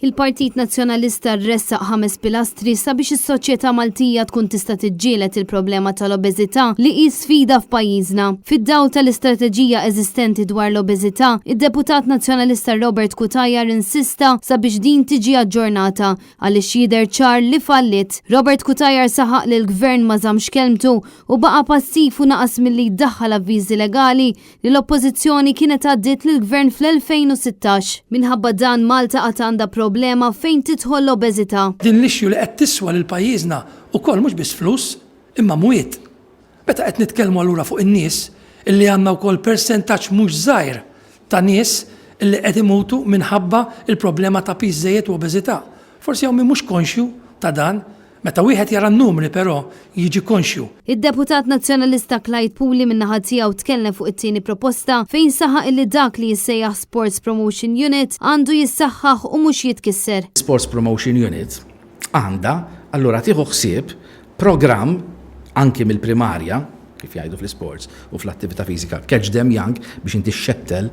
Il-Partit Nazzjonalista ressaq ħames pilastri sabiex is-soċjetà Maltija tkun tista' tiġġieled il-problema tal-obeżità li hi sfida f'pajjiżna. Fid-dawl tal-istrateġija eżistenti dwar l-obeżità, id-Deputat Nazzjonalista Robert Cutajar insista sabiex din tiġi aġġornata għaliex jidher ċar li falliet. Robert Cutajar saħaq li l-Gvern ma żammx kelmtu u baqa' passiv u naqas milli jdaħħal avviżi legali li l-Oppożizzjoni kienet għaddiet lill-Gvern fl-2016. Minħabba dan Malta għad għandha problema fejn tidħol l-obeżità. Din l-issue li qed tiswa lil pajjiżna wkoll mhux biss flus, imma mwiet. Meta qed nitkellmu allura fuq in-nies, illi għandna wkoll persentaġġ mhux żgħir ta' nies illi qed imutu minħabba l-problema ta' piż żejjed u obeżità. Forsi hawn min mhux konxju ta' dan. Meta wieħed jara n-numri però jiġi konxju. Id-Deputat Nazzjonalista Clyde Puli min-naħa tiegħu tkellem fuq it-tieni proposta fejn saħaq illi dak li jissejjaħ Sports Promotion Unit għandu jissaħħaħ u mhux jitkisser. Sports Promotion Unit għandha allura tieħu ħsieb programm anki mill-primarja, kif jgħidu fl-isports u fl-attività fiżika, catch them young biex inti xxettel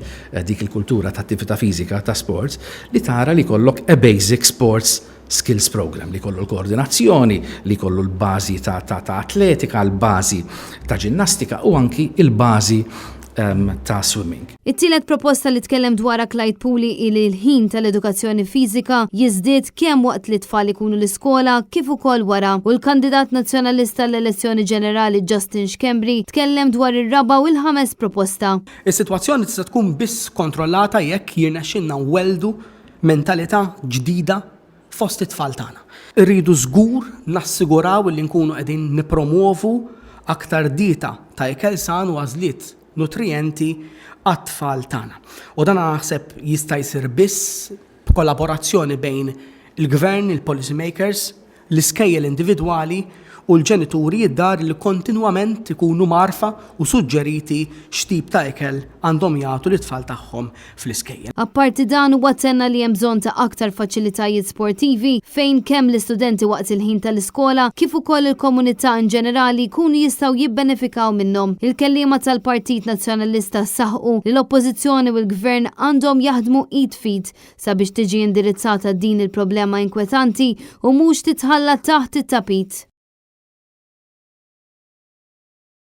dik il-kultura ta' attività fiżika ta' sports li tara li jkollok a basic sports skills program li jkollu l-koordinazzjoni, li jkollu l-bażi ta', ta, ta atletika, l-bażi ta' ġinnastika u anki l-bażi ehm, ta' swimming. It-tielet proposta li tkellem dwarha Clyde Puli hi li l-ħin tal-edukazzjoni fiżika jiżdied kemm waqt li t-tfal ikunu l-iskola kif ukoll wara u l-kandidat Nazzjonalista għall-elezzjoni ġenerali Justin Schembri tkellem dwar ir-raba' u l-ħames proposta. Is-sitwazzjoni tista' tkun biss kontrollata jekk jirnexxilna nwelldu mentalità ġdida fost it-tfal tagħna. Irridu żgur nassiguraw li nkunu qegħdin nippromwovu aktar dieta ta' ikel san u għażliet nutrijenti għat-tfal tagħna. U dan naħseb jista' jsir biss b'kollaborazzjoni bejn il-gvern, il-policy makers, l-iskejjel individwali u l-ġenituri id-dar li kontinwament ikunu mgħarrfa u suġġeriti x'tip ta' ikel għandhom jagħtu lit-tfal tagħhom fl-iskejjel. Apparti dan huwa tenna li hemm bżonn ta' aktar faċilitajiet sportivi fejn kemm l-istudenti waqt il-ħin tal-iskola kif ukoll il-komunità in ġenerali jkunu jistgħu jibbenefikaw minnhom. Il-kelliema tal-Partit Nazzjonalista saħqu li l-Oppożizzjoni u l-Gvern għandhom jaħdmu id f'id sabiex tiġi indirizzata din il-problema inkwetanti u mhux titħalla taħt it-tapit.